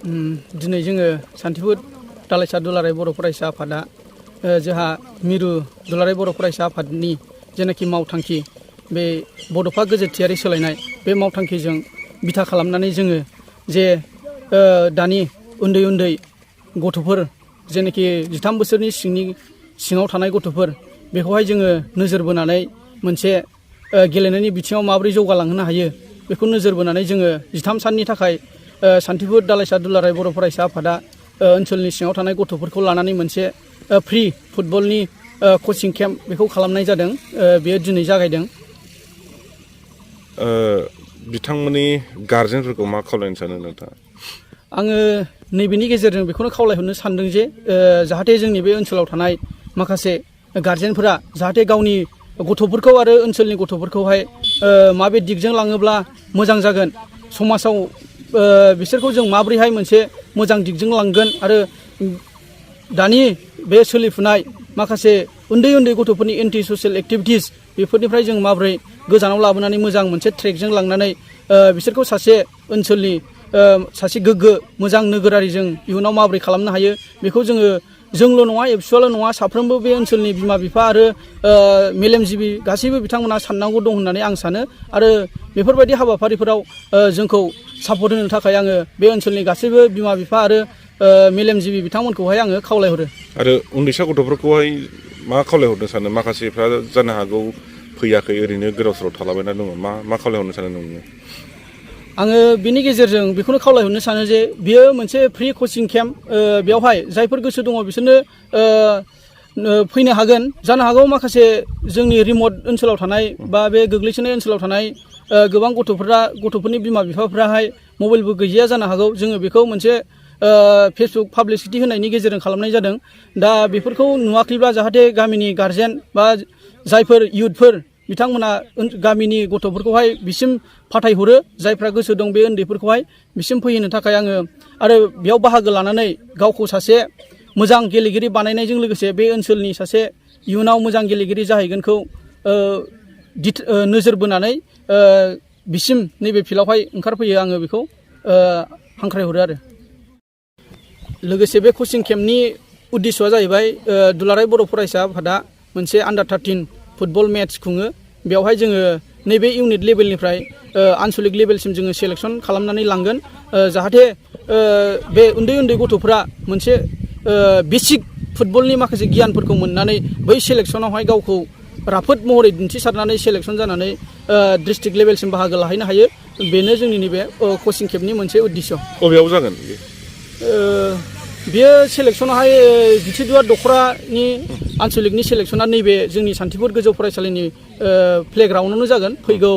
दिनै जोङो सान्थिपुर दालाइसा दुलाराय बर' फरायसा आफादा जोंहा मिरु दुलाराय बर' फरायसा आफादनि जेनाखि मावथांखि बे बड'फा गोजोरथियारि सोलायनाय बे मावथांखिजों बिथा खालामनानै जोङो जे दानि उन्दै उन्दै गथ'फोर जेनाखि 13 बोसोरनि सिङाव थानाय गथ'फोर बेखौहाय जोङो नोजोर बोनानै मोनसे गेलेनायनि बिथिङाव माबोरै जौगालांहोनो हायो बेखौ नोजोर बोनानै जोङो 13 साननि थाखाय सान्थिपुर दालाइसा दुलाराय बर' फरायसा आफादा ओनसोलनि सिङाव थानाय गथ'फोरखौ लानानै मोनसे फ्रि फुटबलनि कचिं केम्प बेखौ खालामनाय जादों। बेयो दिनै जागायदों। बिथांमोननि गारजेनफोरखौ मा खावलायनो सानो नोंथाङा? आङो नैबेनि गेजेरजों बेखौनो खावलायहरनो सानदों जे जाहाथे जोंनि बे ओनसोलाव थानाय माखासे गारजेनफोरा जाहाथे गावनि गथ'फोरखौ आरो ओनसोलनि गथ'फोरखौहाय माबे दिगजों लाङोब्ला मोजां जागोन, समाजाव बिसोरखौ जों माबोरैहाय मोनसे मोजां दिगजों लांगोन आरो दानि बे सोलिफुनाय माखासे उन्दै उन्दै गथ'फोरनि एन्टि ससियेल एक्टिभिटिस बेफोरनिफ्राय जों माबोरै गोजानाव लाबोनानै मोजां मोनसे ट्रेकजों लांनानै बिसोरखौ सासे ओनसोलनि सासे गोग्गो मोजां नोगोरारि जों इयुनाव माबोरै खालामनो हायो बेखौ जोंल' नङा एबसुआल' नङा साफ्रोमबो बे ओनसोलनि बिमा बिफा आरो मेलेमजिबि गासैबो बिथांमोना साननांगौ दं होननानै आं सानो आरो बेफोरबायदि हाबाफारिफोराव जोंखौ सापर्ट होनो थाखाय आङो बे ओनसोलनि गासैबो बिमा बिफा आरो मेलेमजिबि बिथांमोनखौहाय आङो खावलायहरो। आरो उन्दैसा गथ'फोरखौहाय मा खावलायहरनो सानो? माखासेफ्रा जानो हागौ फैयाखै, ओरैनो गोदाव सोराव थालाबायना दङ, मा खावलायहरनो सानो नोङो? आङो बिनि गेजेरजों बेखौनो खावलायहरनो सानो जे बियो मोनसे फ्रि कचिं केम्प, बेवहाय जायफोर गोसो दङ बिसोरनो फैनो हागोन। जानो हागौ माखासे जोंनि रिमट ओनसोलाव थानाय बा बे गोग्लैसोनाय ओनसोलाव थानाय गोबां गथ'फोरनि बिमा बिफाफ्राहाय मबाइलबो गैजाया जानो हागौ। जोङो बेखौ मोनसे फेसबुक पाब्लिसिटि होनायनि गेजेरजों खालामनाय जादों। दा बेफोरखौ नुवाखैब्ला जाहाथे गामिनि गारजेन बा जायफोर इयुथफोर बिथांमोना गामिनि गथ'फोरखौहाय बिसिम फाथायहरो, जायफ्रा गोसो दं बे उन्दैफोरखौहाय बिसिम फैहोनो थाखाय आङो आरो बेयाव बाहागो लानानै गावखौ सासे मोजां गेलेगिरि बानायनायजों लोगोसे बे ओनसोलनि सासे इयुनाव मोजां गेलेगिरि जाहैगोनखौ नोजोर बोनानै बिसिम नैबे फिल्डआवहाय ओंखारफैयो आङो बेखौ हांख्रायहरो आरो। लोगोसे बे कचिं केम्पनि उद्देश्यआ जाहैबाय दुलाराय बर' फरायसा आफादा मोनसे आन्डार 13 फुटबल मेट्च खुङो। बेवहाय जोङो नैबे इउनिट लेभेलनिफ्राय आनसलिक लेभेलसिम जोङो सेलेक्सन खालामनानै लांगोन, जाहाथे बे उन्दै उन्दै गथ'फ्रा मोनसे बेसिक फुटबलनि माखासे गियानफोरखौ मोननानै बै सेलेक्सनावहाय गावखौ राफोद महरै दिन्थिसारनानै सेलेक्सन जानानै डिस्ट्रिक्ट लेभेलसिम बाहागो लाहैनो हायो। बेनो जोंनि नैबे कचिं केम्पनि मोनसे उद्देश्य। बबेयाव जागोन बेयो सेलेक्सनाहाय जिथिदुवार दख'रानि आनसलिकनि सेलेक्सना नैबे जोंनि सान्थिपुर गोजौ फरायसालिनि प्लेग्राउन्डआवनो जागोन। फैगौ